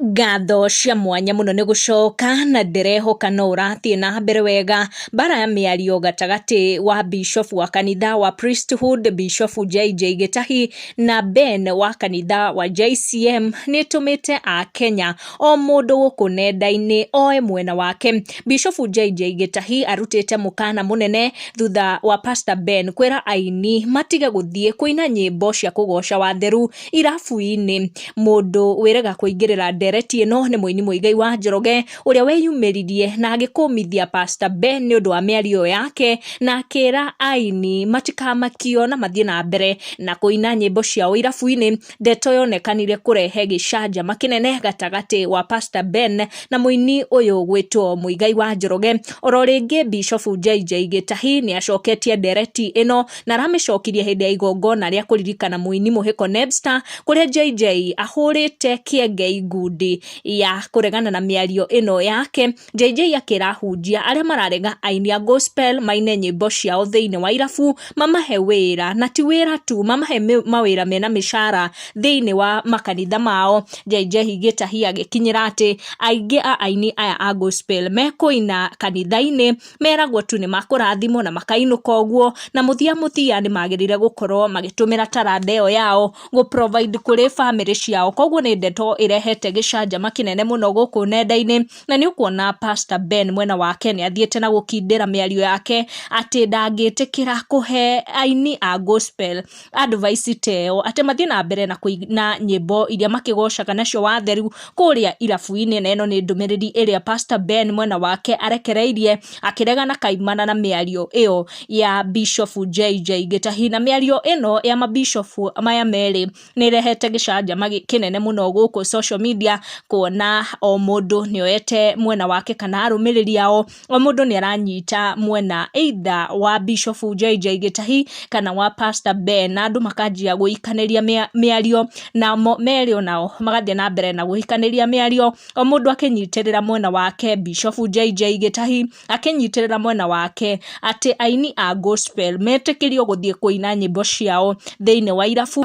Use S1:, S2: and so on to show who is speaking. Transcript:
S1: Ngatho cia mwanya muno nĩ gũcoka na ndĩrehoka no ũrathiĩ na mbere wega. Mbara ya mĩario gatagatĩ wa bishofu wa kanitha wa Priesthood, Bishofu JJ Gĩtahi, na Ben wa kanitha wa JCM nĩ ĩtũmĩte Akenya o mũndũ gũkũ nenda-inĩ oe mwena wake. Bishofu JJ Gĩtahi arutĩte mũkana mũnene thutha wa Pastor Ben kwĩra aini matige gũthiĩ kũina nyĩmbo cia kũgoca watheru irabu-inĩ. Mũndũ wĩrega kũingĩrĩra ndereti ĩno nĩ mũini Muigai wa Njoroge, ũrĩa weyumĩririe na agĩkũmithia Pastor Ben nĩ ũndũ wa mĩario yake, na akĩra aini matikamakio na mathiĩ na mbere na kũina nyĩmbo ciao irabu-inĩ. Ndeto yonekanire kũrehe gĩcanjama kĩnene gatagatĩ wa Pastor Ben na mũini ũyũ gwĩtwo Muigai wa Njoroge. Oro rĩngĩ, Bishofu JJ Gĩtahi nĩ acoketie ndereti ĩno na aramĩcokirie hĩndĩ ya igongona rĩa kũririkana mũini Mũhĩko Nebster, kũrĩa JJ ahũrĩte kĩengei ngundi ya kũregana na mĩario ĩno yake. JJ akĩra ahunjia arĩa mararega aini a gospel maine nyĩmbo ciao thĩinĩ wa irabu mamahe wĩra, na ti wĩra tu, mamahe mawĩra mena mĩcara thĩinĩ wa makanitha mao. JJ Gĩtahi agĩkinyĩra atĩ aingĩ a aini aya a gospel mekũina kanitha-inĩ meragwo tu nĩ makũrathimwo na makainũka ũguo, na mũthia mũthia nĩ magĩrĩire gũkorwo magĩtũmĩra taranda ĩyo yao gũ provide kũrĩ bamĩrĩ ciao. Koguo nĩ ndeto ĩrehete gĩcanjama kĩnene mũno gũkũ nenda-inĩ, na nĩ ũkuona Pastor Ben mwena wake nĩ athiĩte na gũkindĩra mĩario yake atĩ ndangĩtĩkĩra kũhe aini a gospel advice ta ĩyo, atĩ mathiĩ na mbere na kũina nyĩmbo iria makĩgocaga nacio watheru kũrĩa irabu-inĩ. Na ĩno nĩ ndũmĩrĩri ĩrĩa Pastor Ben mwena wake arekereirie akĩregana kaimana na mĩario ĩyo ya Bishofu JJ Gĩtahi. Na mĩario ĩno ya mabishofu maya merĩ nĩ ĩrehete gĩcanjama kĩnene mũno gũkũ social media, kuona o mũndũ nĩ oete mwena wake kana arũmĩrĩri ao, o mũndũ nĩ aranyita mwena either wa Bishofu JJ Gĩtahi kana wa Pastor Ben, na andũ makanjia gũikanĩria mĩario, namo merĩ onao magathiĩ na mbere na gũikanĩria mĩario, o mũndũ akĩnyitĩrĩra mwena wake. Bishofu JJ Gĩtahi akĩnyitĩrĩra mwena wake atĩ aini a gospel metĩkĩrio gũthiĩ kũina nyĩmbo ciao thĩinĩ wa irabu.